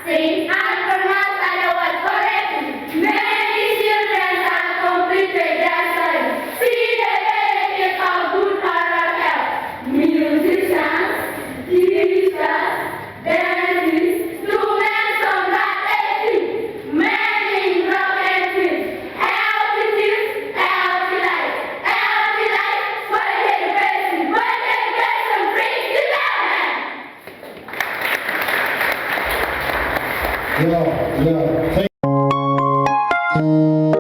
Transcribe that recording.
sing, and pronounce other words correctly. Many children have completed their study. See the benefits of good oral health. Musicians, teachers, dentists, to mention but a few. Many broken teeth. Healthy teeth, healthy life. Healthy life, quality education. Quality education brings development. Yeah, yeah.